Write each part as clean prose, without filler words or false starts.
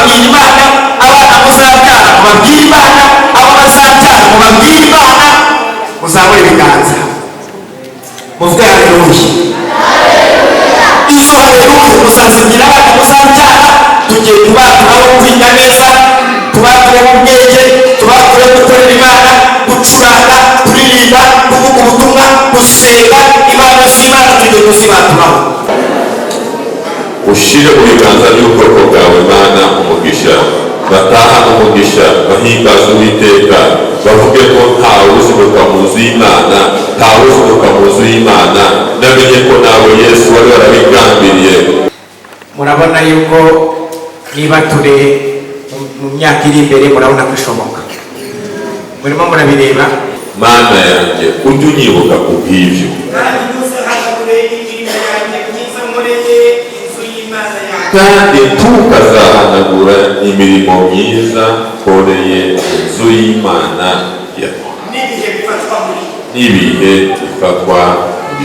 Mubabwira Imana, abana muzabyara mubabwire Imana, abo bazabyara mubabwire Imana. Muzamure ibiganza muvuge haleluya. Izo haleluya muzazibwira abana muzabyara. Tugiye kubaturaho kwiga neza, tubatureho ubwenge, tubatureho gukorera Imana, gucuranga, kuririmba, kuvuga ubutumwa, gusenga. Imana z'Imana tugiye kuzibaturaho. Ushyire mu biganza by'ubwoko bwawe, Mana, umugisha, bataha umugisha, bahimbaze Uwiteka, bavuge ko ntawe uzinduka mu nzu y'Imana, ntawe uzinduka mu nzu y'Imana. Namenye ko nawe Yesu wari warabigambiriye. Murabona yuko niba ture mu myaka iri imbere, murabona ko ishoboka, murimo murabireba. Mana yanjye, ujye unyibuka ku bw'ibyo. Kandi ntuzahanagure imirimo yanjye myiza nkoreye inzu y'Imana yanjye. Kandi ntukazahanagura imirimo myiza nkoreye inzu y'Imana yawe. N'ibihe bifatwa muri n'ibihe bifatwa muri.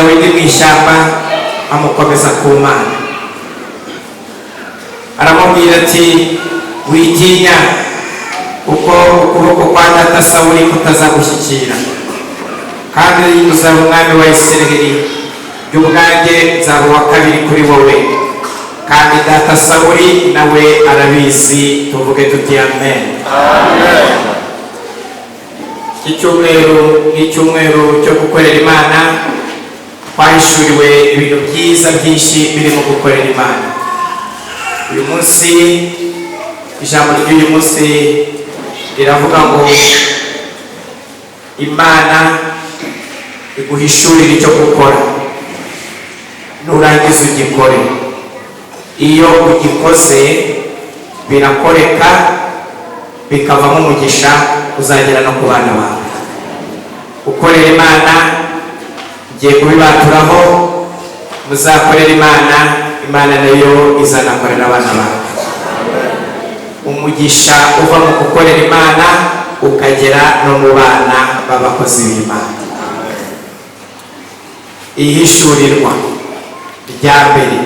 Dawidi mu ishyamba, amukomeza ku Mana, aramubwira ati: "Witinya, kuko ukuboko kwa data Sawuli kutazagushyikira, kandi uzaba umwami wa Isiraheli. Jye ubwanjye nzaba uwa kabiri kuri wowe, kandi data Sawuli nawe arabizi." Tuvuge tuti amen. Iki cyumweru ni icyumweru cyo gukorera Imana. Twahishuriwe ibintu byiza byinshi birimo gukorera Imana. Uyu munsi, ijambo ry'uyu munsi riravuga ngo Imana iguhishurire icyo gukora, nurangiza ugikore. Iyo ugikoze birakoreka, bikavamo umugisha uzagera no ku bana bawe. Gukorera Imana ngiye kubibaturaho. Muzakorera Imana, Imana nayo izanakorera abana bawe. Umugisha uva mu gukorera Imana ukagera no mu bana b'abakozi b'Imana. Ihishurirwa rya mbere,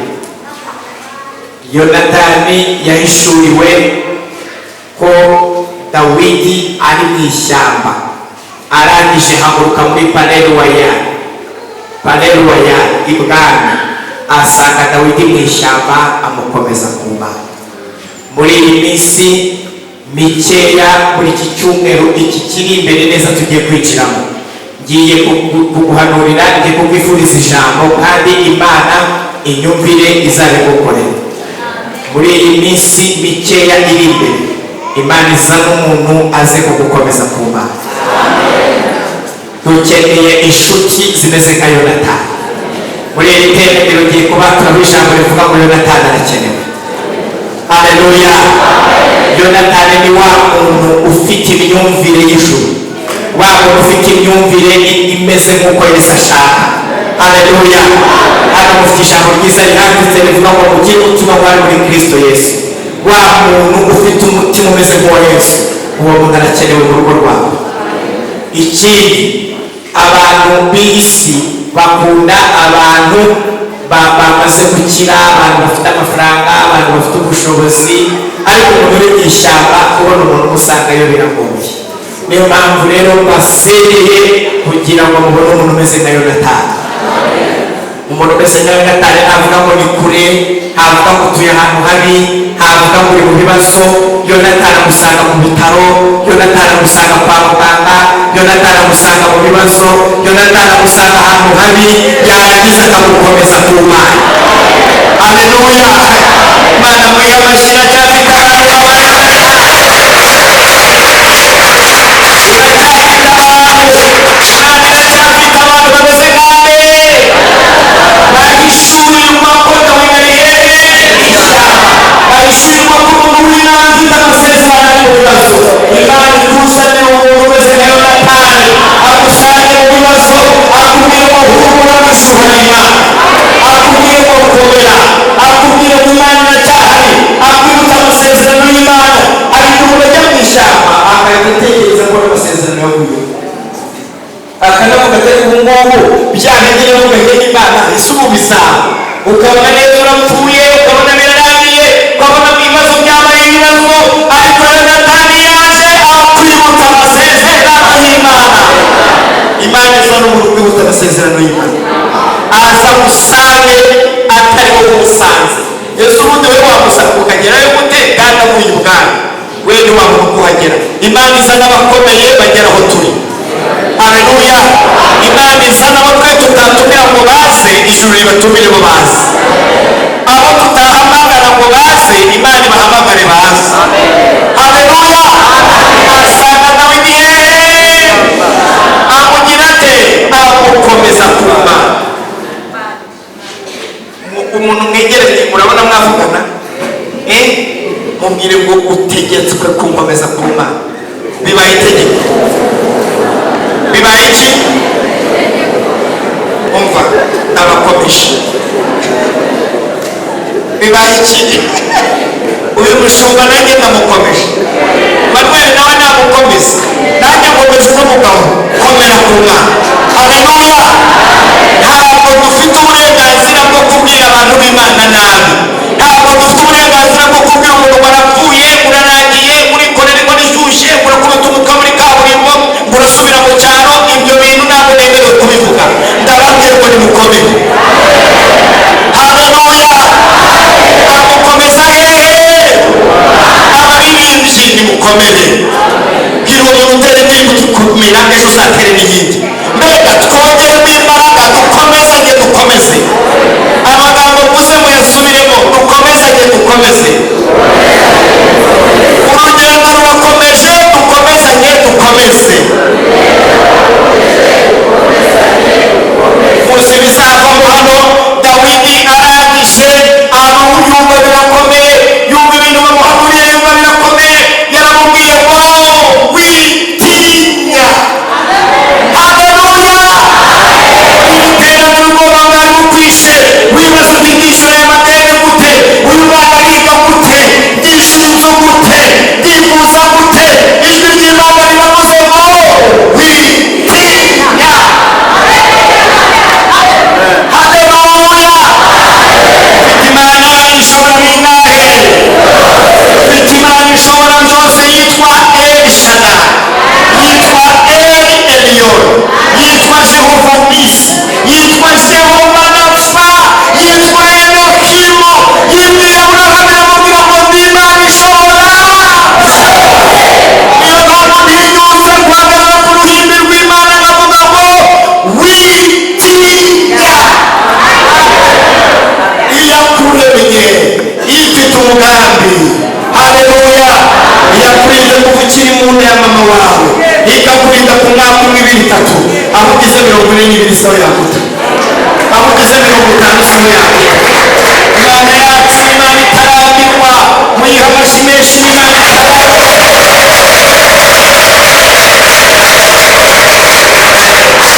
Yonatani yahishuriwe ko Dawidi ari mu ishyamba. Arangije haguruka muri Palais Royal, Palais Royal ibwami, asanga Dawidi mu ishyamba, amukomeza ku Mana. Muri iyi minsi mikeya, muri iki cyumweru iki kiri imbere neza tugiye kwinjiramo, ngiye kuguhanurira, ngiye kukwifuriza ijambo, kandi Imana inyumvire izabigukorera. Muri iyi minsi mikeya iri imbere, Imana izana umuntu aze kugukomeza ku Mana. Dukeneye inshuti zimeze nka Yonatani. Muri iri teraniro ngiye kubaturaho ijambo rivuga ngo Yonatani arakenewe. Haleluya! Yonatani ni wa muntu ufite imyumvire y'ijuru, wa muntu ufite imyumvire imeze nk'uko Yesu ashaka. Haleluya! Hano mufite ijambo ryiza rihanditse rivuga ngo mugire umutima wari muri Kristo Yesu. Wa muntu ufite umutima umeze nk'uwa Yesu, uwo muntu arakenewe mu rugo rwawe. Ikindi, abantu b'isi bakunda abantu bamaze gukira, abantu bafite amafaranga, abantu bafite ubushobozi, ariko umuntu uri mu ishyamba, kubona umuntu umusangayo biragoye. Niyo mpamvu rero basereye kugira ngo mubone umuntu umeze nka Yonatani. Umuntu umeze nka Yonatani ntavuga ngo ni kure, ntavuga ngo utuye ahantu habi, ntavuga ngo uri mu bibazo. Yonatani amusanga mu bitaro, Yonatani amusanga kwa muganga, Yonatani amusanga mu bibazo, Yonatani amusanga ahantu habi, yarangiza akamukomeza ku Mana. Haleluya! Mana muhe amashyi cyane. Kandi iracyafite abantu, Imana iracyafite abantu bameze nkawe bahishurirwa ko Dawidi ari hehe? Ishyamba. Bahishurirwa ko umuntu w'Imana ufite amasezerano ari mu bibazo. Imana ikuzanire umuntu umeze nka Yonatani, agusange mu bibazo, akubwire ngo humura, amashuhura Imana, akubwire ngo komera, akubwire ngo Imana iracyahari, akwibutsa amasezerano y'Imana. Hari igihe umuntu ajya mu ishyamba agahita atekereza ko amasezerano yaguyeho, akanavuga ati: "Ubu ngubu bya bindi yavuganye n'Imana, ese ubu bizaba?" Ukabona neza urapfuye, ukabona birarangiye, ukabona ibibazo byabaye ibibazo, ariko Yonatani yaje akwibutsa amasezerano y'Imana. Imana isa n'umuntu ukwibutsa amasezerano y'Imana, aza musange atari wowe umusanze. Ese ubundi wowe wamusanga ukagerayo gute kandi avuye ubwami? We ntiwabona uko uhagera. Imana iza n'abakomeye bagera aho turi. Haleluya! Imana iza n'abo twe tutatumira ngo baze, ijuru ribatumire bo baze. Abo tutahamagara ngo baze, Imana ibahamagare baze. Haleluya! Asanga Dawidi hehe? Amugira ate? Amukomeza ku Mana. Umuntu mwegeranye, murabona mwavugana, eh? Mubwire ngo utegetswe kunkomeza ku Mana. Bibaye itegeko. Bibaye iki? Umva, ndabakomeje. Bibaye iki? Uyu mushumba nanjye ndamukomeje, Manuel nawe namukomeza, nanjye nkomeje uno mugabo. Komera ku Mana. Haleluya! Ntabwo Ndagushimira, ejo uzatere n'iyindi. Mbega twongeremo imbaraga, dukomezanye, dukomeze. Amagambo mvuze muyasubiremo: dukomezanye, dukomeze. Urugendo rurakomeje, dukomezanye, dukomeze. Muzi ibizavamo hano. Dawidi arangije yumva birakomeye, yumva ibintu bamuhanuriye, yumva birakomeye. Yaramubwiye ngo witinya. Haleluya! Iterambere, ubwoba bwari bukwishe, wibaza uti: ndishyura aya madeni gute? Uyu mwana ariga gute? Ndishyura inzu gute? Ndivuza gute? Ijwi ry'Imana riravuze ngo witinya. Haleluya! Mfite Imana ishobora bingahe? Mfite Imana ishobora byose, yitwa El Shaddai, yitwa El Elyon, yitwa Jehova Nisi, yitwa Jehova Rafa, yitwa Elohimu. Yibwiye Aburahamu, iramubwira ngo ndi Imana ishobora. Niyo mpamvu ntinyutse guhagarara ku ruhimbi rw'Imana nkavuga ngo witinya. Iyakuremye ifite umugambi. Haleluya! Iyakurinze kuva ukiri mu nda ya mama wawe, ikakurinda ku mwaka umwe, ibiri, itatu, aho ugeze 42 sawa yakuta, aho ugeze 50 sawa yakuta. Imana yacu, Imana itarambirwa, muyiha amashyi menshi. Imana itarambirwa.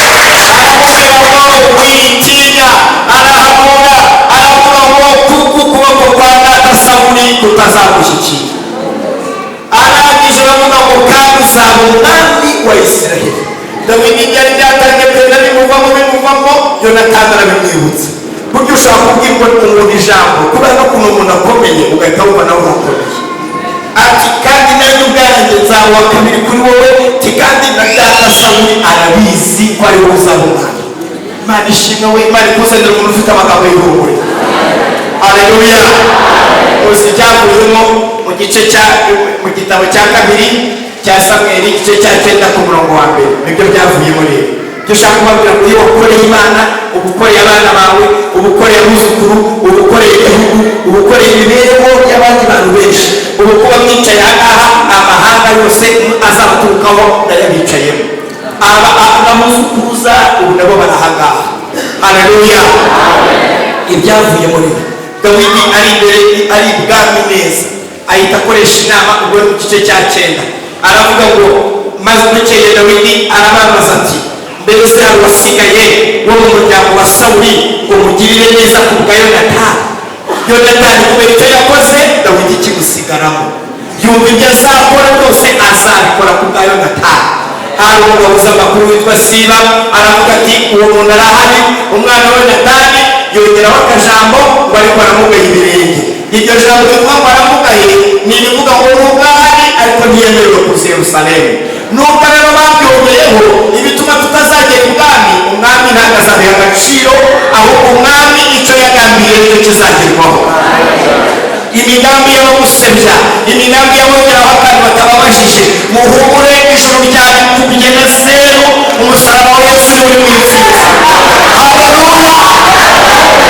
Aramubwira ngo witinya, arahanura, aravuga ngo kuko ukuboko kwa data Sawuli kutazagushyikira. Arangije aravuga ngo kandi uzaba umwami wa Isiraheli. Dawidi byari byatangiye kugenda bimuvamo, bimuvamo. Yonatani arabimwibutsa. Burya ushobora kubwirwa umuntu ijambo kubera no ukuntu umuntu akomeye, ugahita wumva nawe urakomeye. Ati kandi nanjye ubwanjye nzaba uwa kabiri kuri wowe, ati kandi na data Sawuli arabizi ko ari wowe uzaba umwami. Imana ishimwe we! Imana ikuzanira umuntu ufite amagambo y'ihumure. Haleluya! Muzi ibyavuyemo mu gice cya, mu gitabo cya kabiri cya Samweli, igice cya 9 ku murongo wa mbere, nibyo byavuyemo. Rero icyo ushaka kubabwira ngo iyo wakoreye Imana, uba ukoreye abana bawe, uba ukoreye abuzukuru, uba ukoreye igihugu, uba ukoreye imibereho y'abandi bantu benshi. Ubu kuba mwicaye aha ngaha, amahanga yose azabaturukaho ndayabicayemo. Aba abamuzukuruza ubu nabo barahangaha. Haleluya! Ibyavuye muri Dawidi, ari imbere, ari ibwami neza, ahita akoresha inama. Ubwo mu gice cya 9 aravuga ngo maze bukeye Dawidi arababaza ati: mbese hari uwasigaye wo mu muryango wa Sawuli ngo mugirire neza ku bwa Yonatani? Yonatani kubera icyo yakoze, Dawidi kimusigaramo, yumva ibyo azakora byose azabikora ku bwa Yonatani. Hari umugabo uzi amakuru witwa Siba, aravuga ati uwo muntu arahari, umwana wa Yonatani. Yongeraho akajambo ngo ariko aramugaye ibirenge. Iryo jambo rivuga ngo aramugaye ni irivuga ngo nubwo ahari ariko ntiyemerewe kuza i Yerusalemu. Nubwo rero babyongeyeho ibituma tutazagera ibwami, umwami ntabwo azabiha agaciro, ahubwo umwami icyo yagambiriye nicyo kizagerwaho. Imigambi y'abagusebya, imigambi y'abongeraho akantu batababajije, muhumure, ijuru ryabikubye na zeru. Umusaraba wa Yesu ni uri mu intsinzi. Haleluya!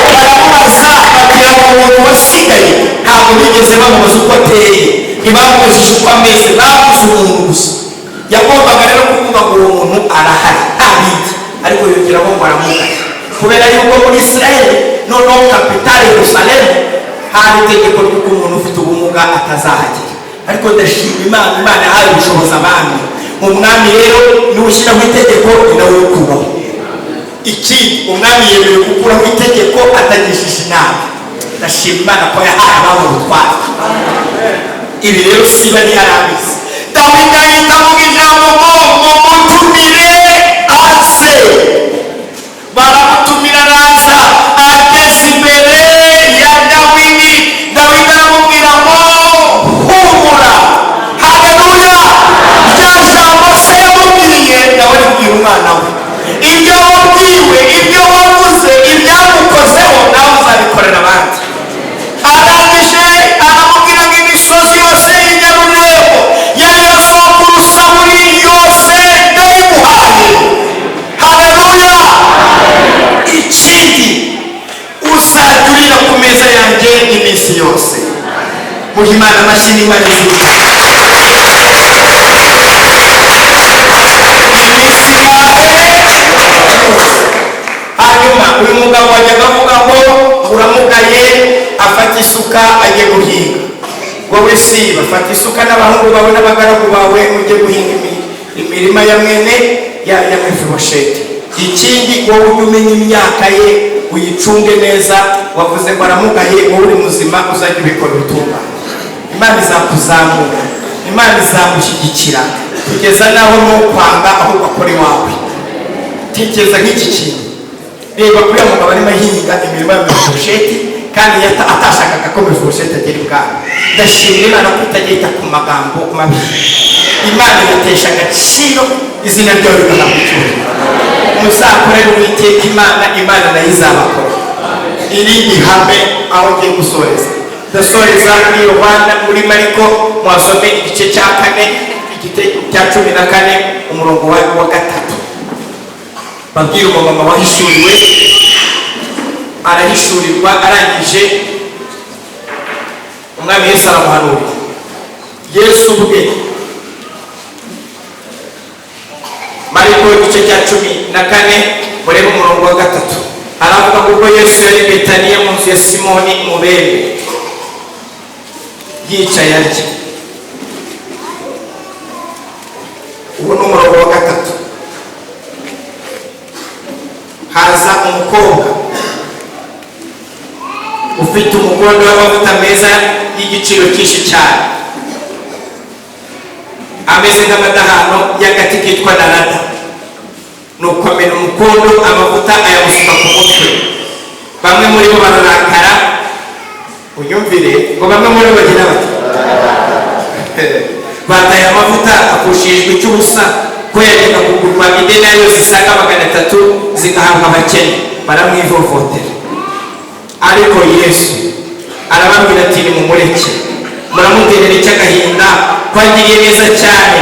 Baramubaza babwira ngo umuntu wasigaye, ntabwo bigeze bamubaza uko ateye, ntibamubajije uko ameze, babuze umuntu gusa. Yagombaga rero kuvuga ngo uwo muntu arahari, nta bindi, ariko yongeraho ngo aramugaye, kubera yuko muri Israel, noneho capitale Yerusalemu, hari itegeko ry'uko umuntu ufite ubumuga atazahagera. Ariko ndashima Imana, Imana yahaye ubushobozi abami. Umwami rero niwe ushyiraho itegeko, ni nawe ukubaho. Ikindi, umwami yemerewe gukuraho itegeko atagishije inama. Ndashima Imana ko yahaye abami ubutware. Ibi rero Siba ntiyarabizi. Dawidi ahita avuga ijambo ngo mumutumire aze. Baramutumira, araza. Ageze imbere ya Dawidi, Dawidi aramubwira ngo humura. Haleluya! Rya jambo se yamubwiye, nawe aribwira umwana we: ibyo wabwiwe, ibyo wavuze, ibyamukozeho, nawe uzabikorera abandi. Arangije aramubwira ngo imisozi yose y'inyarurembo yari iya sokuru Sawuli. Imana amashyi n'Imana izuba. Iminsi yawe. Hanyuma uyu mugabo wajyaga avuga ngo uramugaye, afata isuka ajye guhinga. Wowe Siba, fata isuka n'abahungu bawe n'abagaragu bawe, mujye guhinga imirima ya mwene ya Mefibosheti. Ikindi, wowe ujye umenya imyaka ye, uyicunge neza. Wavuze ngo aramugaye, wowe uri muzima, uzajya ubikora ubitunganye. Imana izakuzamura, Imana izamushyigikira kugeza n'aho nukwanga ahubwo akora iwawe. Tekereza nk'iki kintu, reba kuri uyu mugabo arimo ahinga imirima ya Mefibosheti, kandi atashakaga ko Mefibosheti agera ibwami. Ndashimira Imana ko itajya yita ku magambo mabi. Imana igatesha agaciro izina ryawe rigahabwa icyubahiro. Muzakorere Uwiteka Imana, Imana nayo izabakora. Irindi hame aho ngiye gusoreza, ndasoreza muri Yohana, muri Mariko, mwasome igice cya 4, igice cya 14, umurongo wa 3. Babwira umumama wahishuriwe, arahishurirwa, arangije Umwami Yesu aramuhanurira, Yesu ubwe. Mariko igice cya 14, murebe umurongo wa 3, aravuga ngo ubwo Yesu yari i Betaniya mu nzu ya Simoni mubembe, yicaye arya. Uwo ni umurongo wa 3. Haza umukobwa ufite umukondo w'amavuta meza y'igiciro cyinshi cyane, ameze nk'amadahano y'agati kitwa narada. Nuko amena umukondo, amavuta ayamusuka ku mutwe. Bamwe muri bo bararakara. Unyumvire ngo bamwe muri bo bagira bati: "Bataye amavuta akushijwe icy'ubusa, ko yajyaga kugurwa idenariyo zisaga 300 zigahabwa abakene." Baramwivovotera. Ariko Yesu arababwira ati: "Nimumureke, muramuterera icy'agahinda, ko agiriye neza cyane.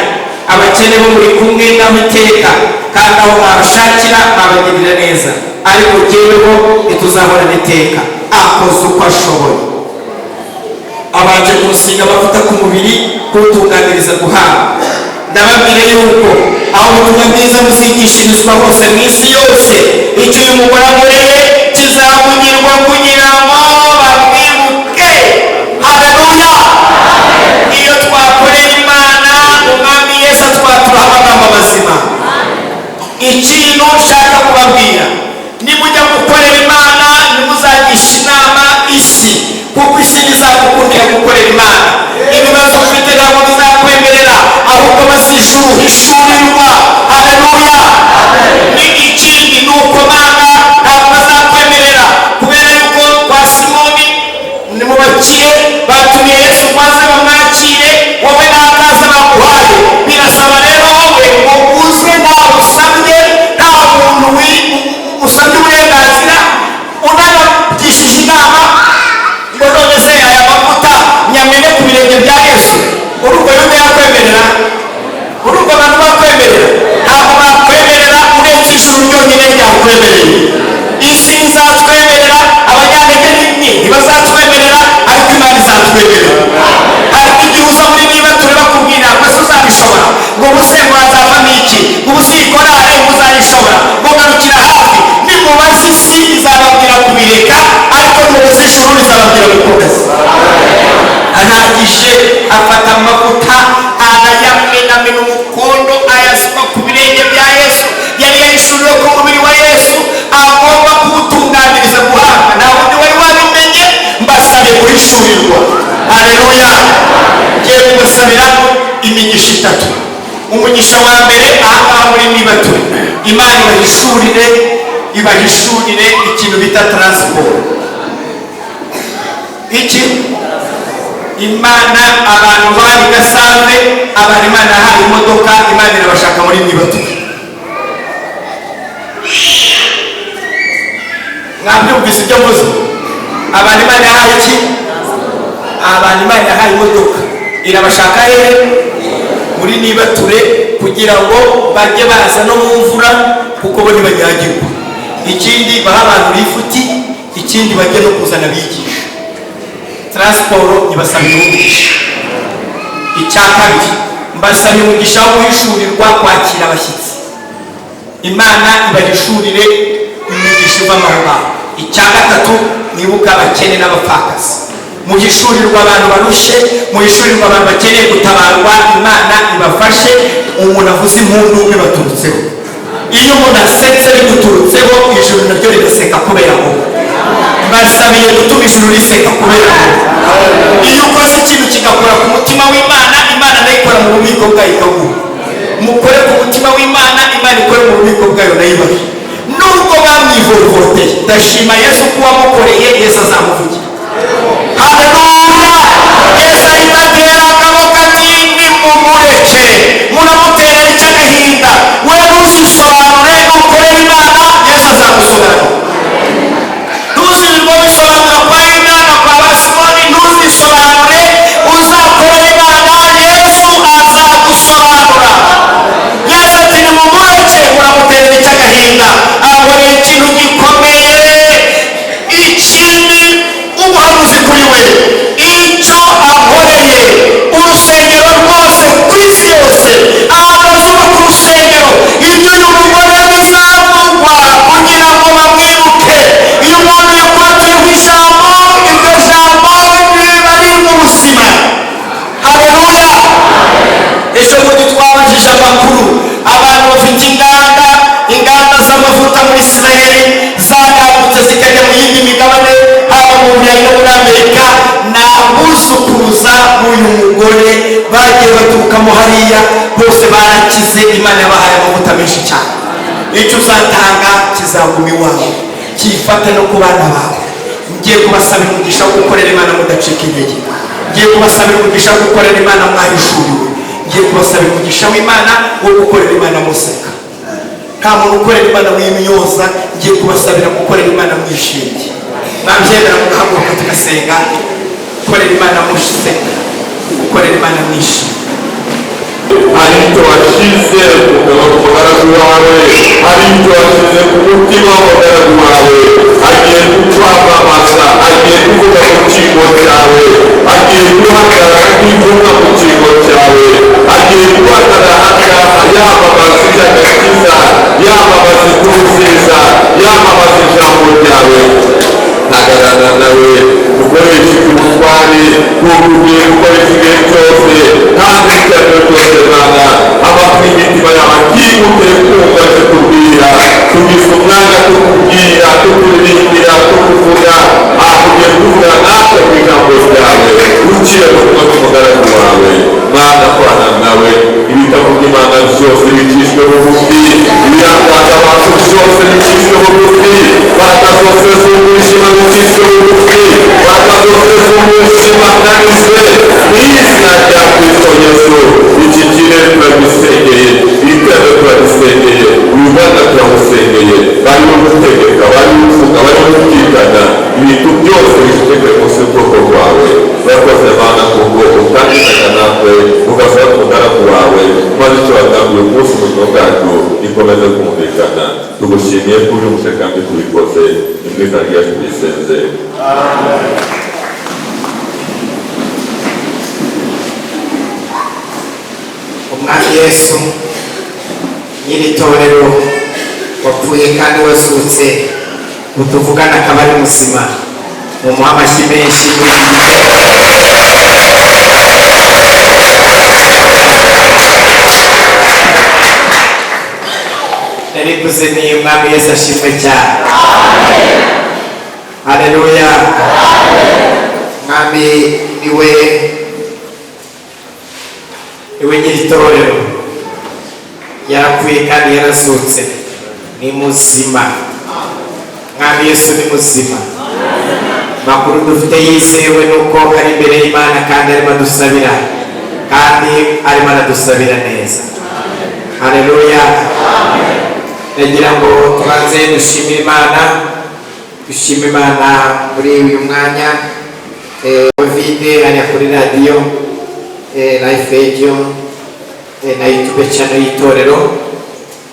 Abakene bo muri kumwe nabo iteka, kandi aho mwabashakira mwabagirira neza, ariko jyeweho ntituzahorana iteka. Akoze uko ashoboye, abanje kumusiga amavuta ku mubiri, kuwutunganiriza guhabwa. Ndababwira yuko aho ubutumwa bwiza buzigishirizwa hose mu isi yose, icyo uyu mugore ankoreye kizavugirwa kugira ngo bamwibuke." Haleluya! Iyo twakorera Imana, Umwami Yesu atwaturaho amagambo mazima. Ikintu nshaka kubabwira, nimujya gukorera Imana, ntimuzagishe inama isi, kuko isi ntizagukundira gukorera Imana. Ibibazo ufite ntabwo bizakwemerera, ahubwo bazishuhishurirwa. Haleluya! Ni ikindi ni uko mana ntabwo bazakwemerera, kubera yuko kwa Simoni ni mu bakire, batumiye Yesu ngo aze bamwakire. Wowe n'akaza baguhaye, birasaba rero wowe ngo uze ntawe usabye, nta muntu usabye uburenganzira, unanagishije inama ngo: "None se aya mavuta nyamene ku birenge bya Yesu?" Urumva yuko yakwemerera? Urumva abantu bakwemerera? Ntabwo bakwemerera, uretse ijuru ryonyine ryakwemereye. Isi izatwemerera, abanyantege nke ntibazatwemerera, ariko Imana izatwemerera. Hari igihe uza muri niba turabakubwira ngo: "Ese uzabishobora?" Ngo: "Ubuse ngo hazavamo iki?" Ngo: "Ubuse iyi korale muzayishobora?" Ngo: "Garukira hafi." Nimubaza isi izababwira kubireka, ariko nimubaza ijuru rizababwira gukomeza. Arangije afata amavuta, arayamenamena umukondo, ayasuka ku birenge bya Yesu. Yari yahishuriwe ko umubiri wa Yesu agomba kuwutunganiriza guhabwa. Nta wundi wari wabimenye. Mbasabye guhishurirwa. Haleluya! Ngiye kubasabira imigisha itatu. Umugisha wa mbere, ahangaha muri nibature, Imana ibahishurire, ibahishurire ikintu bita transport. Iki Imana, abantu bari Gasave, abantu Imana yahaye imodoka, Imana irabashaka muri nibature. Mwabyumvise ibyo mvuze? Abantu Imana yahaye iki? Abantu Imana yahaye imodoka irabashaka hehe? Muri nibature, kugira ngo bajye baza no mu mvura, kuko bo ntibanyagirwa. Ikindi, baha abantu lifuti. Ikindi, bajye no kuzana abigisha. Transport ibasabira umugisha. Icya kabiri, mbasabira umugisha wo guhishurirwa kwakira abashyitsi. Imana ibahishurire imigisha iva mu ngaho. Icya gatatu, mwibuke abakene n'abapfakazi. Muhishurirwa abantu barushe, muhishurirwa abantu bakeneye gutabarwa. Imana ibafashe. Umuntu avuze impundu bibaturutseho. Iyo umuntu asetse biguturutseho, ijuru naryo rigaseka kubera wowe. Mbasabiye gutuma ijuru riseka kubera wowe. Iyo ukoze ikintu kigakora ku mutima w'Imana, Imana nayo ikora mu bubiko bwayo ikaguha. Mukore ku mutima w'Imana, Imana ikore mu bubiko bwayo nayo ibahe. Nubwo bamwivovoteye, ndashima Yesu ko uwamukoreye Yesu azamuvugira. Haleluya! Yesu ahita atera akaboko ati nimumureke, muramutera icy'agahinda. We ntuzisobanure, nukorera Imana Yesu azagusobanura. Ntuzirirwe wisobanura kwa Imana kwa ba Simoni, ntuzisobanure, uzakorera Imana Yesu azagusobanura. Yesu ati nimumureke, muramutera icy'agahinda, akoreye ikintu gikomeye. Ikindi, ubuhanuzi kuri we, icyo akoreye urusengero rwose ku isi yose, ahagaze ku rusengero, ibyo uyu mugore bizavugwa kugira ngo bamwibuke. Iyo umuntu yakwaturiwe ijambo, iryo jambo riba riri mu buzima. Haleluya! Ejo bundi twabajije amakuru abantu bafite inganda, inganda z'amavuta muri Isiraheli zagagutse zikajya mu yindi migabane, haba mu Burayi no muri Amerika. Ni abuzukuruza b'uyu mugore bagiye baturukamo hariya, bose barakize. Imana yabahaye amavuta menshi cyane. Icyo uzatanga kizaguma iwawe, cyifate no ku bana bawe. Ngiye kubasabira umugisha wo gukorera Imana mudacika intege. Ngiye kubasabira umugisha wo gukorera Imana mwahishuriwe. Ngiye kubasabira umugisha w'Imana wo gukorera Imana museka. Nta muntu ukorera Imana w'imyoza. Ngiye kubasabira gukorera Imana mwishimye. Mwabyemera mugahaguruka tugasenga? Gukorera Imana museka, gukorera Imana mwishimye. Hari icyo washyize ku mugaragu wawe, hari icyo washyize ku mutima w'umugaragu wawe. Agiye kukwamamaza, agiye kuvuga mu cyimbo cyawe, agiye guhagarara nk'intumwa mu cyimbo cyawe, agiye guhagarara ahangaha yamamaza iby'agakiza, yamamaza inkuru nziza, yamamaza ijambo ryawe. Hagarara nawe, ukoreshe ubutwari kuko ugiye gukoresha igihe cyose kandi icyo ari cyo cyose. Mana, amatwi y'imitima yawe akingutse kumva icyo tubwira. Tugize umwanya tukubwira, tukuririmbira, tukuvuga. Ugiye kuvuga natwe ku ijambo ryawe uciye mu kanwa k'umugaragu wawe. Mana, korana nawe, ibitabo by'Imana byose bicishwe bugufi, ibirangaza abantu byose bicishwe bugufi, baraka zose z'umwijima bicishwe bugufi, baraka zose z'umwijima nanize mu izina rya Kristo Yesu. Iki kirere turagisengeye, iri torero turagisengeye, uyu mwana turamusengeye. Barimo gutegeka, barimo kuvuga, barimo kubyigana, ibintu byose biceceke munsi y'ubwoko bwawe. Urakoze Mana kuko utangizanya natwe, ugafata umugaragu wawe, maze icyo watangiye umunsi mu buzima bwacu gikomeze kumvikana. Tugushimiye ko uri umushe kandi tubikoze. Ni mu izina rya Yesu tubisenze. Umwami Yesu nyiri itorero, wapfuye kandi wazutse, utuvugana akaba ari muzima, mumuhe amashyi menshi muri iki gihe. Narivuze ni Umwami Yesu ashimwe cyane. Haleluya! Umwami niwe nyiri itorero, yarapfuye kandi yarazutse, ni muzima. Mwami Yesu ni muzima. Makuru dufite yizewe nuko ari imbere y'Imana kandi arimo adusabira, kandi arimo aradusabira neza. Haleluya! Ndagira ngo tubanze dushimire Imana, dushime Imana muri uyu mwanya. Covid hariya kuri radiyo Life Radio na YouTube channel y'itorero,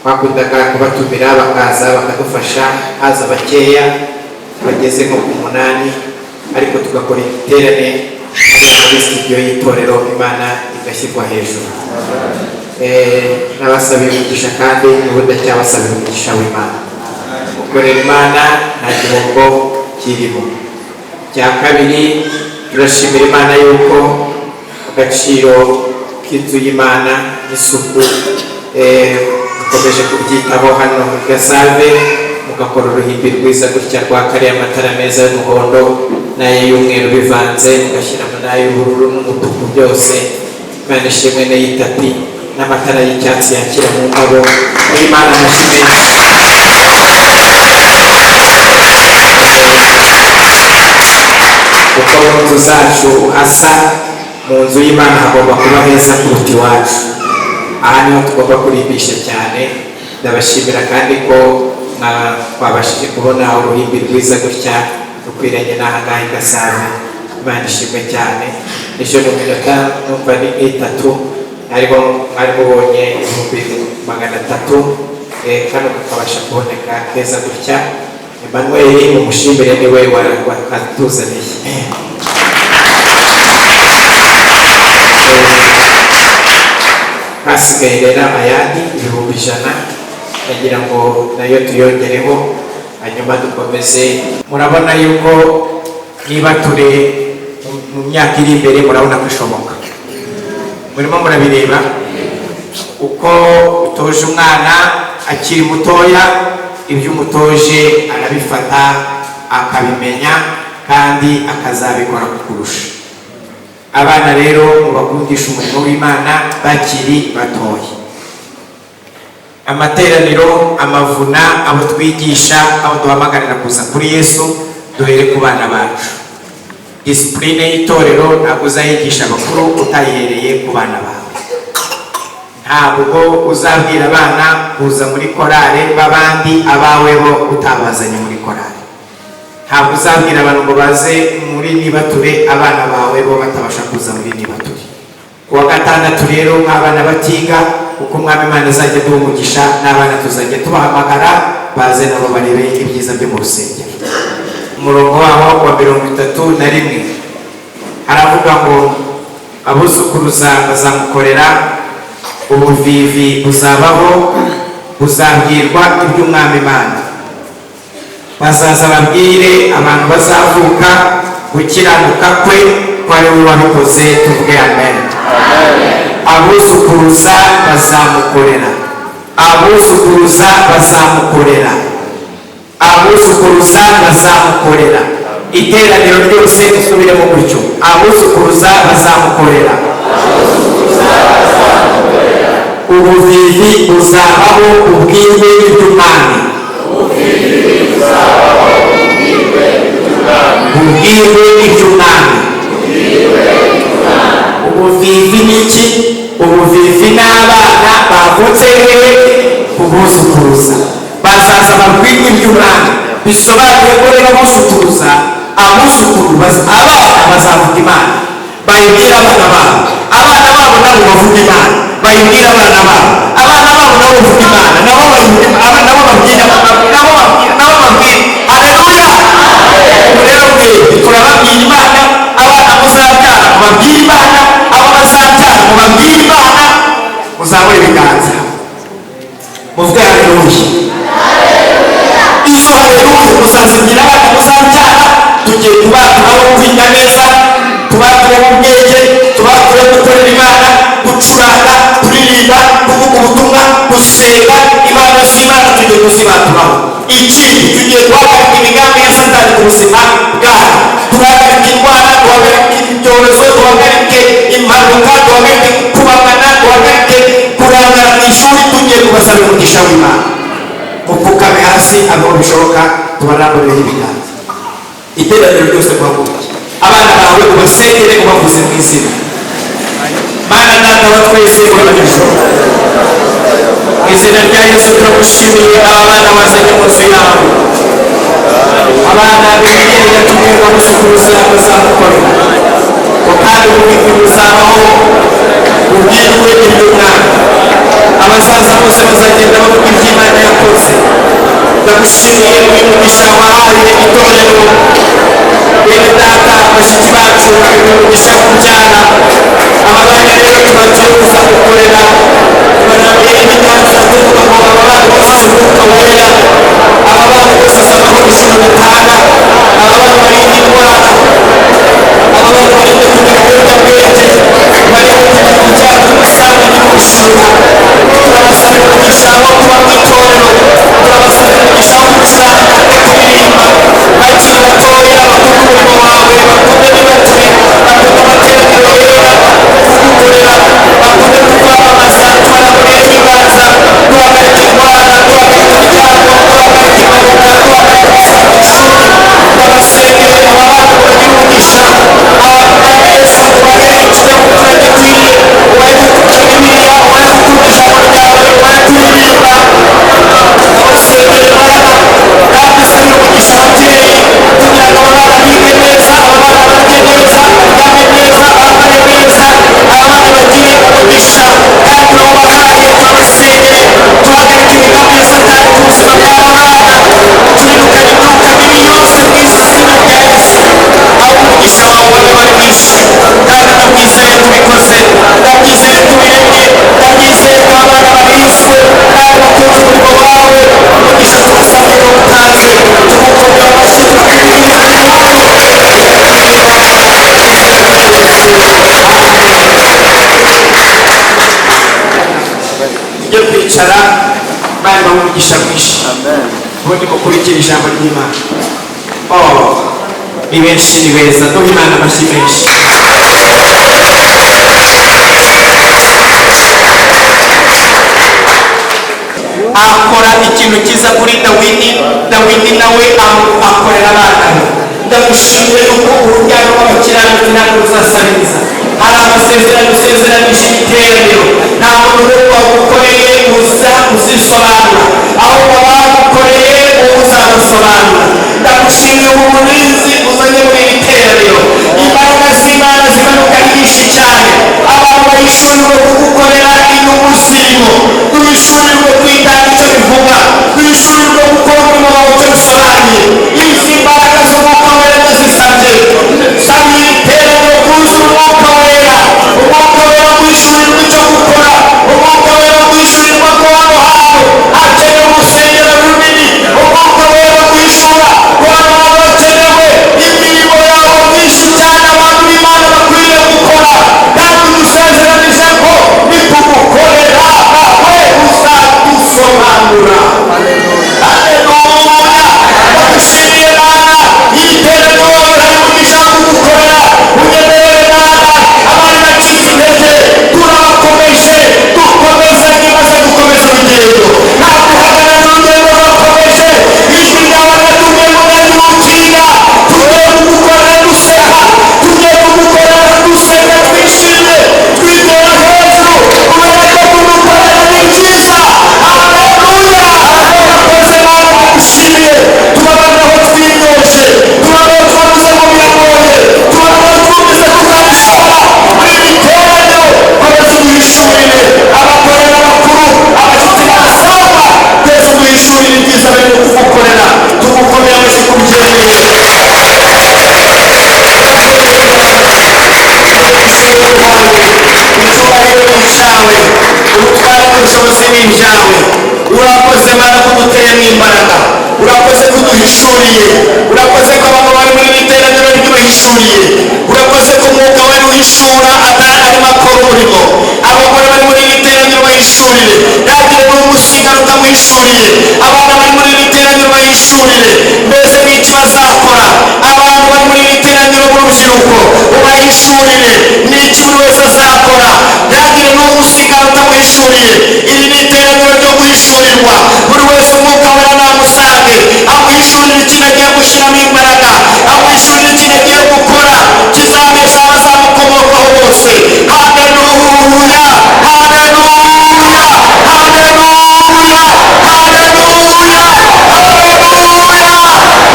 twakundaga kubatumira bakaza bakadufasha, haza bakeya bageze nko ku 8. Ariko tugakora igiterane muri studio y'itorero, Imana igashyirwa hejuru. Nabasabiye umugisha kandi ubu ndacyabasabira umugisha w'Imana. Gukorera Imana nta gihombo kirimo. Icya kabiri, turashimira Imana yuko agaciro k'inzu y'Imana n'isuku mukomeje kubyitaho hano mu Gasave, mugakora uruhimbi rwiza gutya rwa kariya, amatara meza y'umuhondo n'ay'umweru bivanze, mugashyiramo n'ay'ubururu n'umutuku byose. Imana ishimwe n'iy'itapi n'amatara y'icyatsi yakira mu ngabo. Imana amashyi menshi. Uko mu nzu zacu hasa, mu nzu y'Imana hagomba kuba heza kuruta iwacu. Aha niho tugomba kurimbisha cyane. Ndabashimira kandi ko twabashije kubona uruhimbi rwiza gutya rukwiranye n'aha ngaha i Gasave. Imana ishimwe cyane. Ejo mu minota numva ni nk'itatu ariko mwari mubonye 300,000, kano kakabasha kuboneka keza gutya. Emmanuel mumushimire, niwe wakatuzaniye. Hasigaye rero ayandi 100,000, nagira ngo nayo tuyongereho hanyuma dukomeze. Murabona yuko niba turi mu myaka iri imbere, murabona ko ishoboka. Murimo murabireba uko utoje umwana akiri mutoya, ibyo umutoje arabifata akabimenya kandi akazabikora kukurusha. Abana rero mubakundisha umurimo w'Imana bakiri batoya. Amateraniro, amavuna, abo twigisha, abo duhamagarira kuza kuri Yesu, duhere ku bana bacu. Disipurine y'itorero ntabwo uzayigisha abakuru utayihereye ku bana bawe. Ntabwo uzabwira abana kuza muri korale b'abandi, abawe bo utabazanye muri korale. Ntabwo uzabwira abantu ngo baze muri nibature, abana bawe bo batabasha kuza muri nibature. Ku wa gatandatu rero nk'abana batiga, uko Umwami Imana azajya aduha umugisha, n'abana tuzajya tubahamagara baze nabo barebe ibyiza byo mu rusengero. Umurongo waho wa 31 haravuga ngo abuzukuruza bazamukorera, ubuvivi buzabaho, buzabwirwa iby'Umwami Imana. Bazaza babwire abantu bazavuka gukiranuka kwe, ko ari we wabikoze. Tuvuge amen. Abuzukuruza bazamukorera, abuzukuruza bazamukorera, abuzukuruza bazamukorera. Iteraniro ryose dusubiremo gutyo: abuzukuruza bazamukorera, ubuvivi buzabaho, ubwirwe iby'Umwami, ubwirwe iby'Umwami. Ubuvivi ni iki? Ubuvivi n'abana bavutse hehe? Ku buzukuruza. Bazaza babwirwe iby'Umwami. Bisobanuye ko rero abuzukuruza, abuzukuru, abana bazavuga Imana, bayibwira abana babo, abana babo nabo bavuga Imana, bayibwira abana babo, abana babo nabo bavuga Imana, nabo bayibwira, nabo babwira, nabo babwira, nabo babwira. Haleluya! Ubu rero mwebwe turababwira Imana, abana muzabyara mubabwire Imana, abo bazabyara mubabwire Imana. Muzamure ibiganza muvuge haleluya. Izo haleluya muzazibwira abana muzabyara. Tugiye kubaturaho kwiga neza, tubaturaho ubwenge, tubaturaho gukorera Imana, gucuranga, kuririmba, kuvuga ubutumwa, gusenga. Imana z'Imana tugiye kuzibaturaho. Ikindi, tugiye guhagarika imigambi ya Satani ku buzima bwanyu. Duhagarike indwara, duhagarike ibyorezo, duhagarike impanuka, duhagarike kubagana, duhagarike kurangara mu ishuri. Tugiye kubasabira umugisha w'Imana. Mupfukame hasi aho bishoboka, tubarambureho ibiganza. Iteraniro ryose guhaguruke, abana bawe ubasengere ubavuze mu izina. Mana Data wa twese uri mu ijuru, mu izina rya Yesu turagushimiye aba bana wazanye mu nzu yawe. Abana bibiliya yatubwiye ngo abuzukuruza bazamukorera, ngo kandi ubuvivi buzabaho, ubwirwe iby'Umwami. Abazaza bose bazagenda bavuga iby'Imana yakoze. Ndagushimiye uyu mugisha wahaye itorero. Bene data, bashiki bacu, umugisha wo kubyara aba bana rero tuba tuza gukorera, tubarambira ibiganza tuvuga ngo aba bana bose umwuka wera, aba bana bose amahoro ijuru ritanga, aba bana barinda indwara, aba bana barinda kujya mu biyobyabwenge, barinda kujya mu byaha by'ubusambanyi n'ubujura. Turabasabira umugisha wo kuba mu itorero, turabasabira umugisha wo gucuranga no kuririmba. Bakiri batoya bakunda umurimo wawe, bakunde ntibatwe, bakunde amateraniro yera, kugukorera, bakunde kukwamamaza. Tubaramburiye ibiganza, duhagarika indwara, duhagarika ibyago, duhagarika impanuka, duhagarika ubuzima mu ishuri. Turabasengeye aba bana ngo bagire umugisha. Aba Yesu, ubahe ikinyabupfura gikwiriye, ubahe gukunda Bibiliya, ubahe gukunda ijambo ryawe, ubahe kuririmba. Abasengeye Mana, kandi usabire umugisha ababyeyi kugira ngo aba bana bige neza, aba bana barye neza, baryame neza, bambare neza, aba bana bagire umugisha kandi urabahaye. Turabasengeye, duhagarika imigambi ya Satani ku buzima bw'aba bana, turirukana imyuka mibi yose mu izina rya Yesu. Aho umugisha wawe wabe wari mwinshi, kandi ndakwizeye kubikoze, ndabyizeye kubiremye, ndabyizeye ko abana barinzwe kandi bakunze umurimo wawe. Umugisha tuwusabye n'utanze, tugukomera amashyi, turakuririmba. Tujye kwicara. Imana ibahe umugisha mwinshi, ubundi mukurikire ijambo ry'Imana. Oh, ni benshi, ni beza, duhe Imana amashyi menshi. Akora ikintu cyiza kuri Dawidi, Dawidi nawe akorera abana be. Ndagushimiye yuko urubyaro rw'abakiranutsi ntabwo ruzasabiriza. Hari amasezerano usezeranije iteraniro, nta muntu n'umwe wagukoreye uza uzisobanura, ahubwo abagukoreye wowe uzabasobanura. Ndagushimiye ubu burinzi uzanye muri iri teraniro, imbaraga z'Imana zimanuka ari nyinshi cyane. Abantu bahishurirwe kugukorera inyungu zirimo, duhishurirwe kwitanga icyo bivuga, duhishurirwe gukora umurimo wawe icyo bisobanuye. Izi mbaraga z'umwuka wera ndazisabye, nsabye iri teraniro kuzura umwuka wera, umwuka wera guhishurirwa icyo gukora, umwuka wera guhishurirwa ko hano hantu hakenewe urusengero runini, umwuka wera guhishura ko hano hantu hakenewe imirimo yawe myinshi cyane abantu b'Imana bakwiriye gukora. Kandi udusezeranije ko nitugukorera nawe uzadusobanura. Haleluya! Ndagushimiye Mana, iri teraniro hari umugisha wo kugukorera. Unyemerere Mana, abari bacitse intege turabakomeje, dukomezanye maze dukomeze urugendo, nta guhagarara, urugendo rurakomeje. Ijwi ryawe riratubwiye ngo ntirutinda, tugiye kugukorera duseka, tugiye kugukorera duseka twishimye, twitera hejuru kubera ko kugukorera ni byiza. Haleluya! Urakoze Mana, ndagushimiye. Tubabara aho twinyoje, tubabara twavuze ngo biragoye, tubabara twumvise tutabishobora. Muri iri teraniro komeza uduhishurire abagore n'abakuru, abashyitsi n'abasangwa, twese uduhishurire ibyiza barimo kugukorera. Tugukomera amashyi ku byemeye. Icyubahiro ni icyawe, ubutware n'ubushobozi ni ibyawe. Urakoze Mana kuduteyemo imbaraga, urakoze kuduhishuriye, urakoze ko abantu bari muri iri teraniro ry'ubahishuriye, urakoze ko umwuka wari uhishura atari arimo akora umurimo. Abagore bari muri iri teraniro bahishurire, ntagire n'umwe usigara utamuhishuriye. Abana bari muri iri teraniro bahishurire mbese n'iki bazakora. Abantu bari muri iri teraniro b'urubyiruko ubahishurire n'iki buri wese azakora, ntagire n'umwe usigara utamuhishuriye. Iri ni iteraniro ryo guhishurirwa, buri wese umwuka wera namusange, amuhishurire ikintu agiye gushyiramo imbaraga, amuhishurire ikintu agiye gukora kizabesha abazamukomokaho bose. Haleluya, haleluya, haleluya, haleluya, haleluya!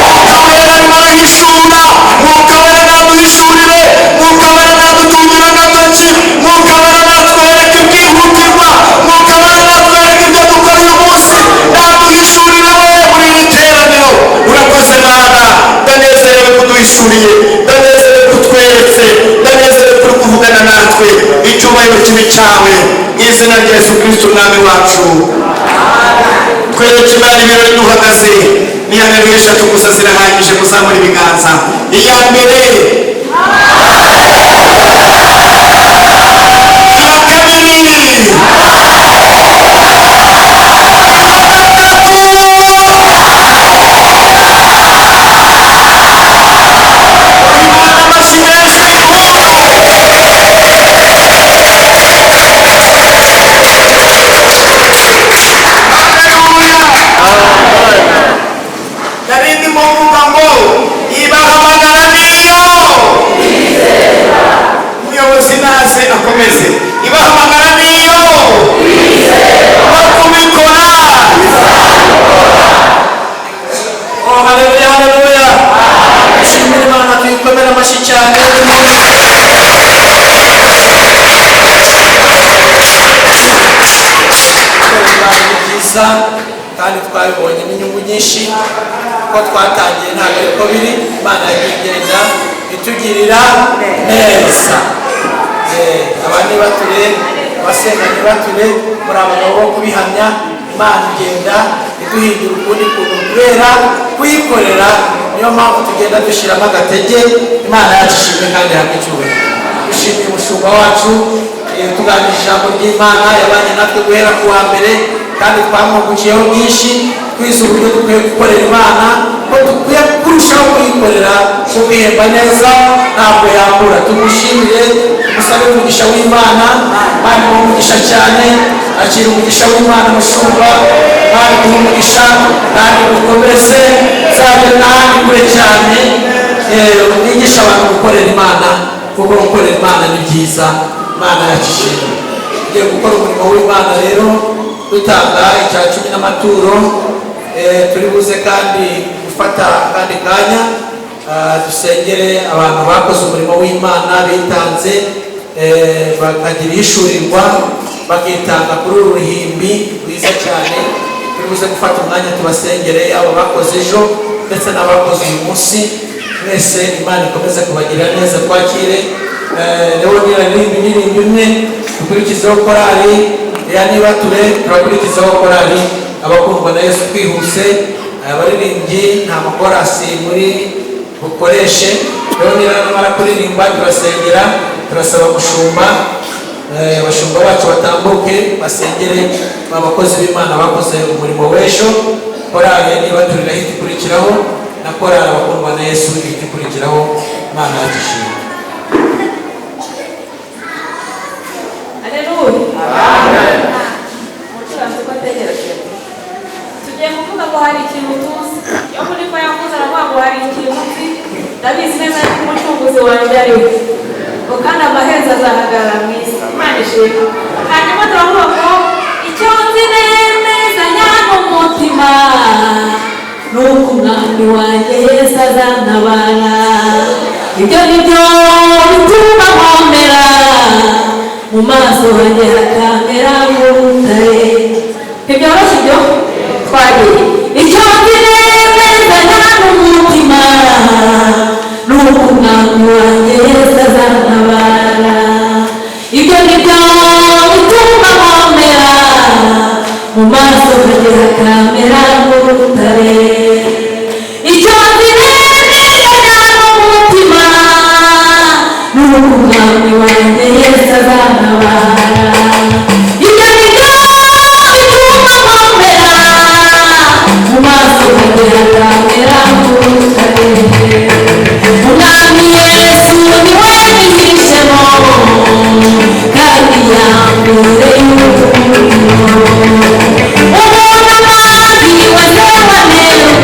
Mwuka wera arimo arahishura, mwuka wera naduhishurire, mwuka wera naduhishurire. uduhishuriye, ndanezerewe ko utweretse, ndanezerewe ko uri kuvugana natwe. Icyubahiro kibe cyawe mu izina rya Yesu Kristo Umwami wacu. Twereke Imana ibirori duhagaze. Ni haleluya eshatu gusa zirahagije. Muzamura ibiganza. Iya mbere, iya kabiri, iya gatatu. Imana amashyi menshi. Haleluya! Nari ndimo mvuga ngo ibahamagara niyo umuyobozi naze akomeze. Ibahamagara niyo no kubikora. Oh, haleluya, haleluya! Dushimire Imana, tuyikomere amashyi cyane. Imana ni byiza kandi twabibonye n'inyungu nyinshi. Ko twatangiye ntabwo ariko biri. Imana yagiye igenda itugirira neza. Abandi bature, abasenga ntibature, muri abagabo bo kubihamya. Imana igenda iduhindura ukundi kuntu kubera kuyikorera. Niyo mpamvu tugenda dushyiramo agatege. Imana yacu ishimwe kandi ihabwe icyubahiro. Dushimiye umushumba wacu, tuganira ijambo ry'Imana, yabanye natwe guhera ku wa mbere kandi twamwungukiyeho byinshi. Twize uburyo dukwiye gukorera Imana, ko dukwiye kurushaho kuyikorera, kumwihemba neza ntabwo yambura. Tumushimire, tumusabe umugisha w'Imana. Imana imuhe umugisha cyane. Akira umugisha w'Imana, mushumba. Imana iguhe umugisha kandi ukomeze uzajye n'ahandi kure cyane. Mwigisha abantu gukorera Imana, kuko gukorera Imana ni byiza. Imana yacu ishimwe. Tugiye gukora umurimo w'Imana rero, dutanga icya cumi n'amaturo. Turi buze kandi gufata akandi kanya, dusengere abantu bakoze umurimo w'Imana, bitanze, bakagira ihishurirwa, bakitanga kuri uru ruhimbi rwiza cyane. Turi buze gufata umwanya tubasengere, abo bakoze ejo ndetse n'abakoze uyu munsi. Mwese Imana ikomeze kubagirira neza. Twakire Leonira aririmba indirimbo imwe, dukurikizeho korali ya Nibature, turakurikizaho korali Abakundwa na Yesu. Twihuse, abaririmbyi nta makorasi muri bukoreshe. Leonira namara kuririmba turasengera. Turasaba mushumba, abashumba bacu batambuke basengere abakozi b'Imana bakoze umurimo w'ejo. Korali ya Nibature irahita ikurikiraho, na korali Abakundwa na Yesu ihita ikurikiraho. Imana yacu ishimwe. Haleluya. Umucuranzi ko ategereje. Tugiye kuvuga ngo hari ikintu tuzi. Iyo muri ko yavuze aravuga ngo hari ikintu nzi, ndabizi neza ko umucunguzi wanjye ari we. Ngo kandi amaherezo azahagarara mu isi. Imana ishimwe. Hanyuma turavuga ngo icyo nzi neza nyamumutima ni uko Umwami wanjye Yesu azantabara. Ibyo ni byo bituma nkomera, mu maso hanjye hakamera nk'urutare. Ntibyoroshye ibyo twagiye. Icyo nzi neza nyamumutima ni uko Umwami wanjye Yesu azantabara. Ibyo ni byo bituma nkomera, mu maso hanjye hakamera nk'urutare. Icyo nzi neza nyamumutima ni uko Umwami wanjye Yesu azantabara. Ibyo ni byo bituma nkomera, mu maso hanjye hakamera nk'urutare. Umwami Yesu ni we nihishemo, kandi yambereye ubuhungiro. Umuntu amazi wese wanewe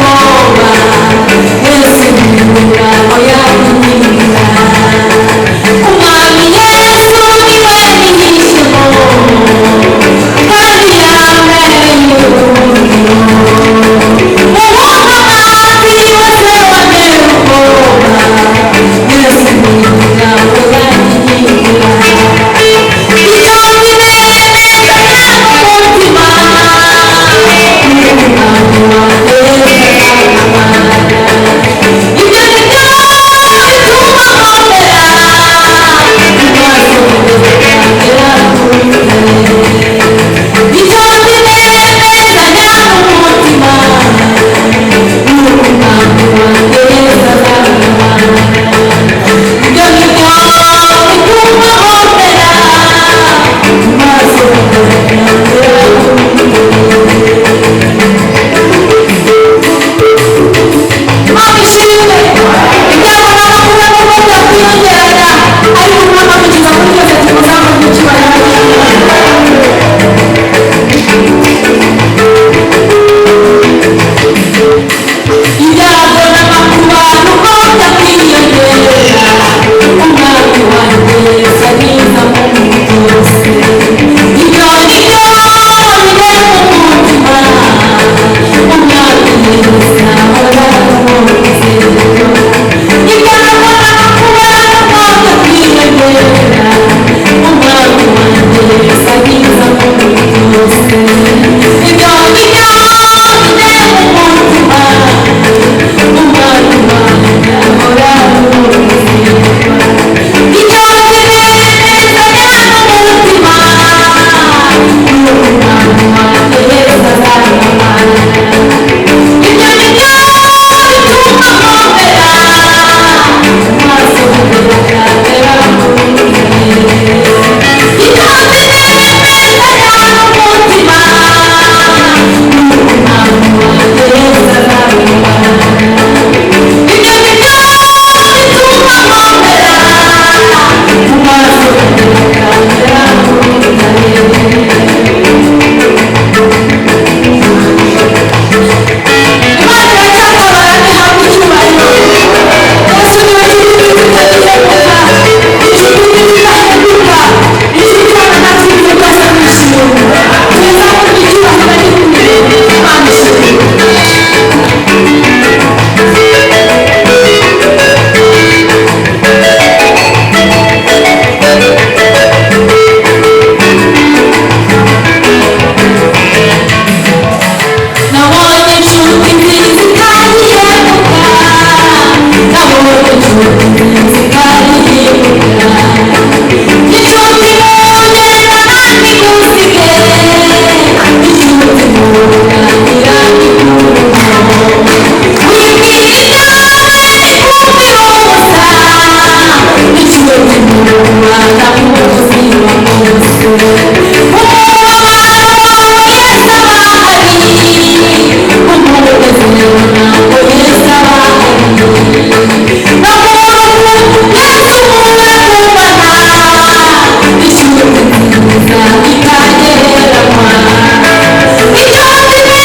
Imana ishimwe. Ibyago n'amakuba nubwo byakwiyongeranya, ariko Umwami adukiza muri byose, tumuzamure icyubahiro. Ibyago n'amakuba nubwo byakwiyongera, Umwami wanjye Yesu ariza muri byose. Ibyo ni byo bintera umutima, Umwami Yesu ahora amunezero. Ibyago n'amakuba nubwo byakwiyongera, Umwami wanjye Yesu ariza muri byose. Ibyo ni byo bintera umutima, Umwami wanjye ahora amunezero. Icyo kinezeza n'umutima, Umwami wanjye Yesu azamamara. Ibyo ni byo bituma nkomera, maso biragaragara muri. Icyo kinezeza n'umutima, Umwami wanjye Yesu azamamara. Ibyo ni byo bituma nkomera, maso biragaragara muri. Imana iracyatabara ntihabwe icyubahiro. Yesu niwe nshuti tutagihemuka, inshuti tudahemuka, inshuti ibana natwe ibihe byose mu ishimwe. Tuzamurwe icyubahiro n'ikuri. Imana ishimwe. Nabonye inshuti nziza itagihemuka, nabonye inshuti nziza itagihemuka. Inshuti mugendana ntigusige, inshuti muganira ntikurumo. Wibwira ibyawe ntikumvire ubusa, inshuti mubana mu buzima bwose. Umubabaro wawe Yesu aba ahari, umunezero nawo Yesu aba ahari. No mu rupfu Yesu muragumana, inshuti nziza itagereranywa. Icyo nzi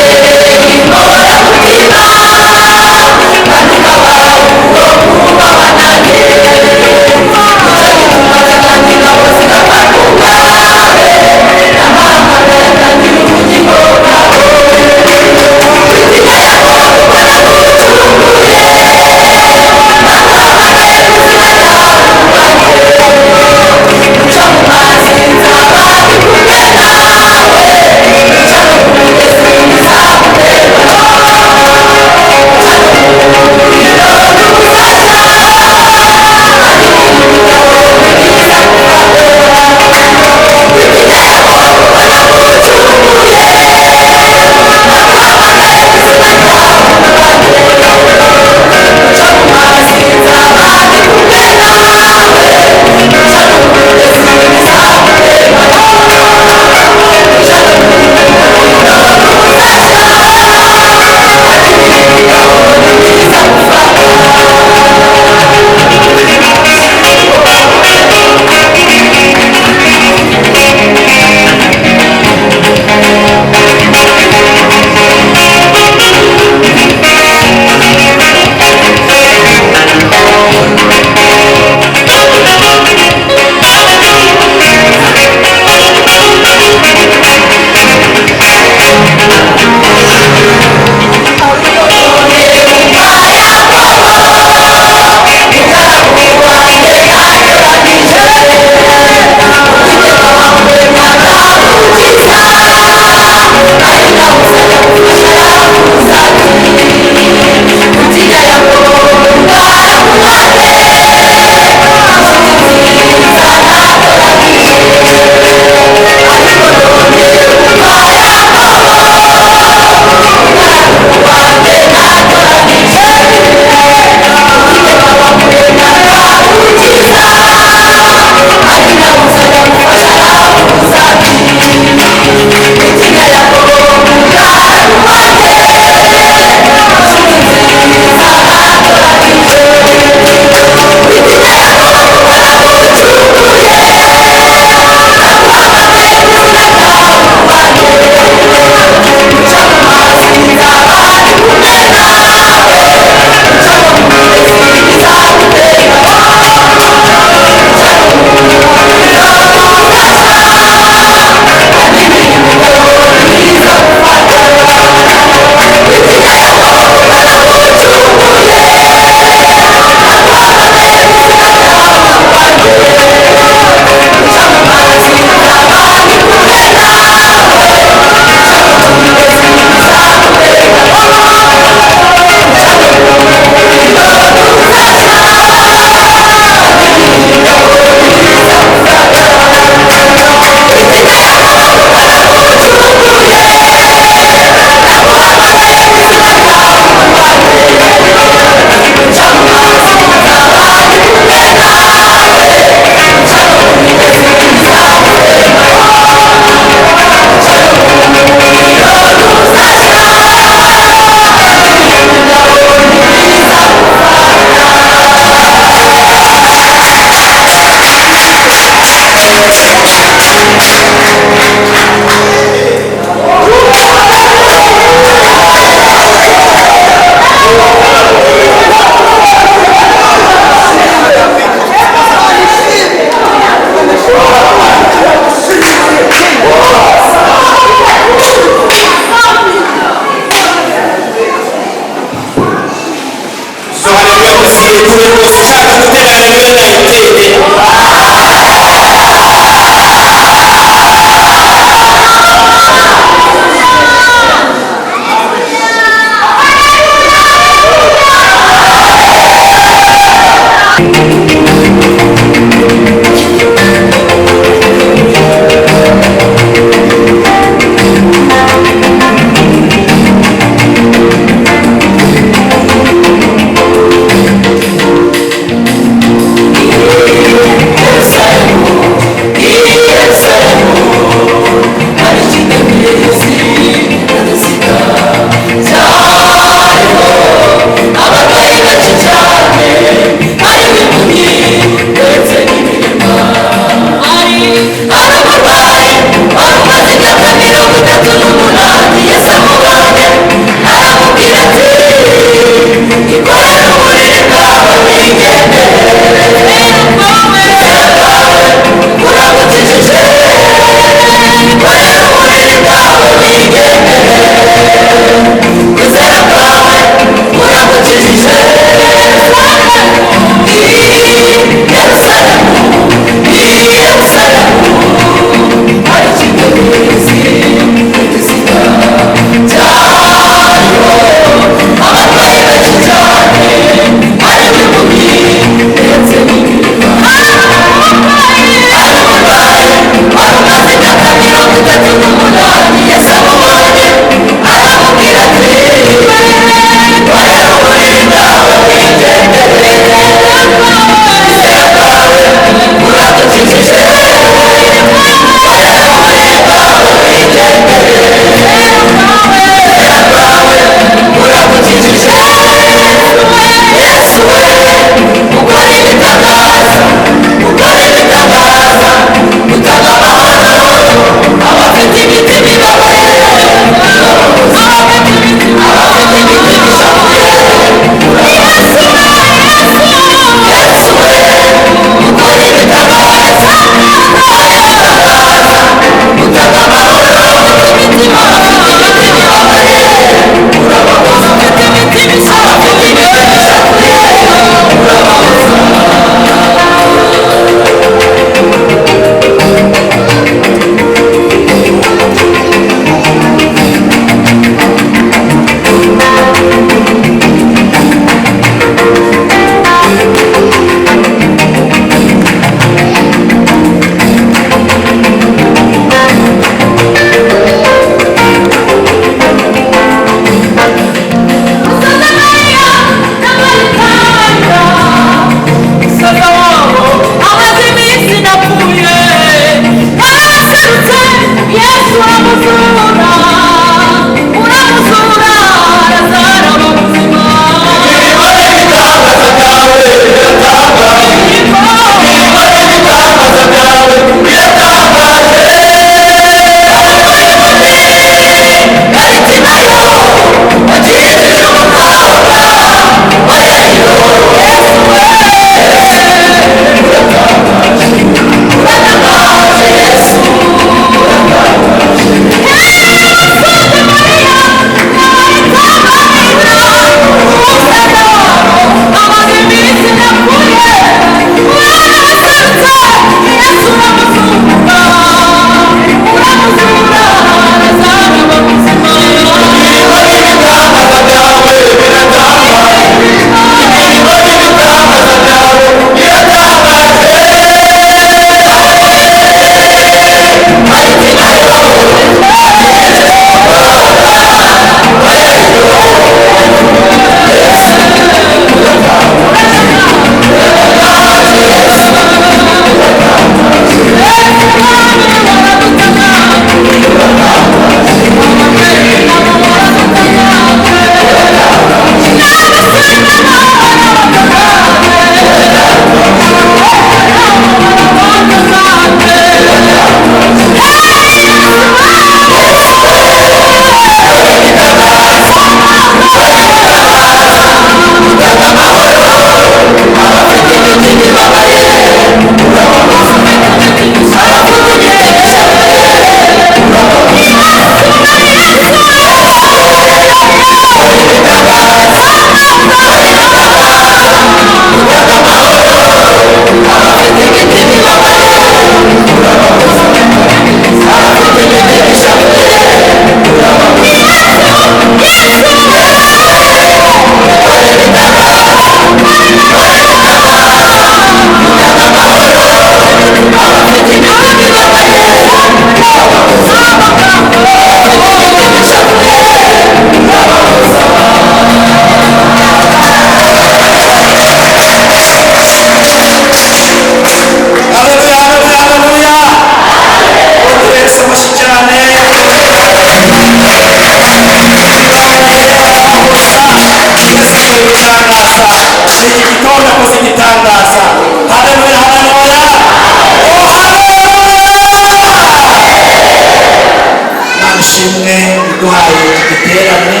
Yaduhaye iki giterane.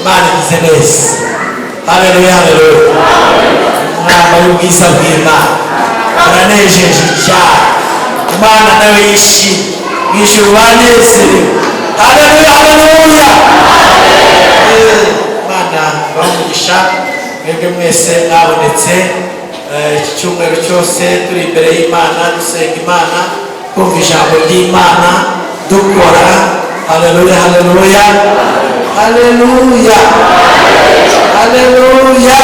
Imana igize neza. Haleluya, haleluya! Mwambaye ubwiza bw'Imana, muranejeje cyane. Imana nawe yishimye, mu ijuru banezerewe. Haleluya, haleluya! Imana ibahe umugisha mwebwe mwese mwabonetse. Iki cyumweru cyose turi imbere y'Imana, dusenga Imana, twumva ijambo ry'Imana, dukora. Haleluya, haleluya, haleluya, haleluya!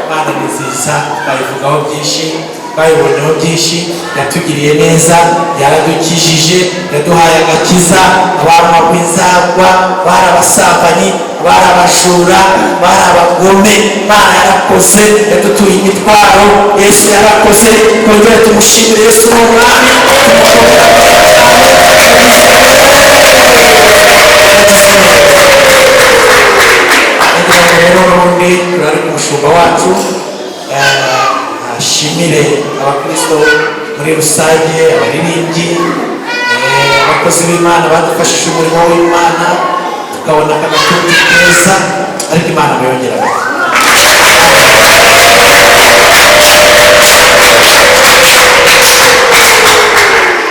Imana ni nziza, twayivugaho byinshi, twayiboneho byinshi. Yatugiriye neza, yaradukijije, yaduhaye agakiza. Abantu b'inzagwa bari abasambanyi, bari abajura, bari abagome. Imana yarakoze, yadutuye imitwaro. Yesu yarakoze, twongere tumushimire. Yesu ni Umwami, tumukomere cyane. Yagize neza. Kugira ngo rero n'ubundi turari ku mushumba wacu, ashimire abakristo muri rusange, abaririmbyi, abakozi b'Imana badufashije umurimo w'Imana, tukabona aka gatuti keza. Ariko Imana muyongera amashyi.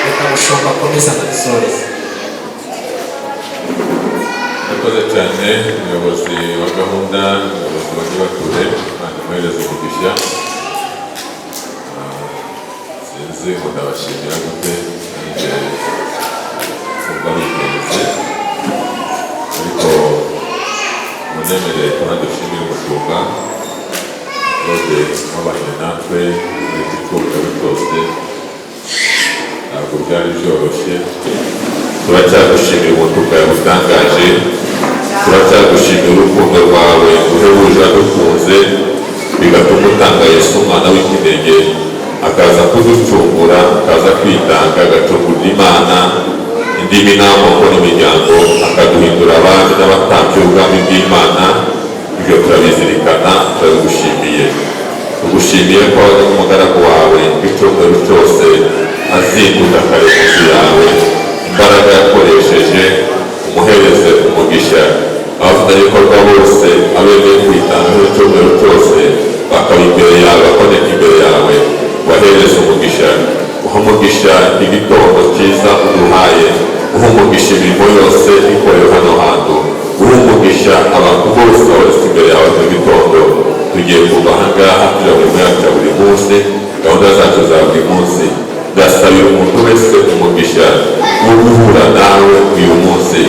Reka mushumba akomeze anadusoreze. Murakoze cyane, umuyobozi wa gahunda, umuyobozi wa Nyibature. Imana imuhereze umugisha. Sinzi ngo ndabashimira gute, nanjye kumva bigenze, ariko munemerere kandi dushimire umushumba Claude wabanye natwe muri iki cyumweru cyose. Ntabwo byari byoroshye. Turacyagushimira ubuntu bwawe butangaje, turacyagushimira urukundo rwawe uhebuje adukunze, bigatuma utanga Yesu umwana w'ikinege, akaza kuducungura, akaza kwitanga, agacungurira Imana indimi n'amoko n'imiryango, akaduhindura abami n'abatambyi b'ubwami bw'Imana. Ibyo turabizirikana, turabigushimiye. Tugushimiye ko wabaye n'umugaragu wawe icyumweru cyose, azinduka kare mu nzu yawe. Imbaraga yakoresheje, umuhereze umugisha. Abafatanyabikorwa bose abemeye kwitanga icyumweru cyose, bakaba imbere yawe, bakaboneka imbere yawe, wahereze umugisha. Uha umugisha igitondo cyiza uduhaye, uha umugisha imirimo yose ikorewe hano hantu, uha umugisha abantu bose babonetse imbere yawe mu gitondo. Tugiye kuva aha ngaha tujya mu mirimo yacu ya buri munsi, gahunda zacu za buri munsi. Ndasabira umuntu wese umugisha wo guhura nawe uyu munsi.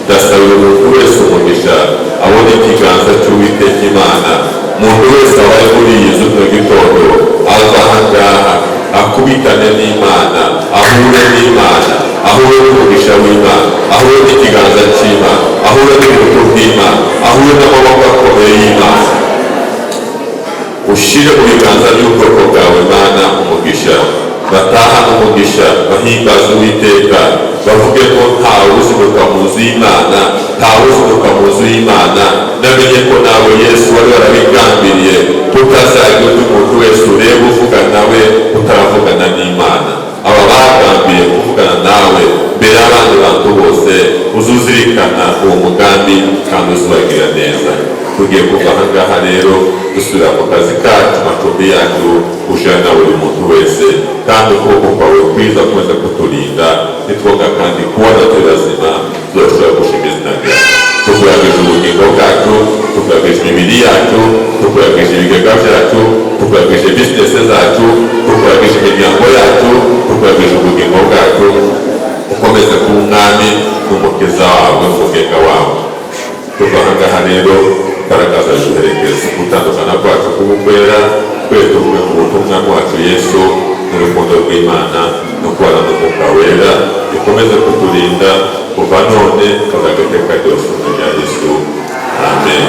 Ndasabira umuntu wese umugisha abona ikiganza cy'Uwiteka Imana. Umuntu wese abaye muri iyi nzu mu gitondo, ava aha ngaha akubitane n'Imana, ahure n'Imana, ahure n'umugisha w'Imana, ahure n'ikiganza cy'Imana, ahure n'ubutu bw'Imana, ahure n'amaboko akomeye y'Imana. Ushyire mu biganza by'ubwoko bwawe, Mana, umugisha. Bataha umugisha, bahimbaze Uwiteka, bavuge ko ntawe uzinduka mu nzu y'Imana, ntawe uzinduka mu nzu y'Imana. Namenye ko nawe Yesu wari warabigambiriye, kutazagira undi muntu wese ureba uvuga nawe utaravugana n'Imana. Aba bagambiriye kuvugana nawe mbere y'abandi bantu bose, uzuzirikana uwo mugambi kandi uzubagira neza. Tugiye kuva aha ngaha rero dusubira mu kazi kacu, macumbi yacu, ujana buri muntu wese, kandi ukuboko kwawe kwiza gukomeza kuturinda. Nitwoga kandi kubona turi bazima, tuzashobora gushima izina ryawe. Tukuragije ubugingo bwacu, tukuragije imibiri yacu, tukuragije ibigega byacu, tukuragije bizinesi zacu, tukuragije imiryango yacu, tukuragije ubugingo bwacu. Ukomeze kuba Umwami n'Umukiza wawe, umugenga wawe. Tuva aha ngaha rero, imbaraga duherekeza gutandukana kwacu k'ubukwera twe tuvuge mu butumwa bwacu Yesu n'urukundo rw'Imana no kubana n'Umwuka Wera bikomeze kuturinda kuva none kazagakeka ryose mu rya Yesu, amen.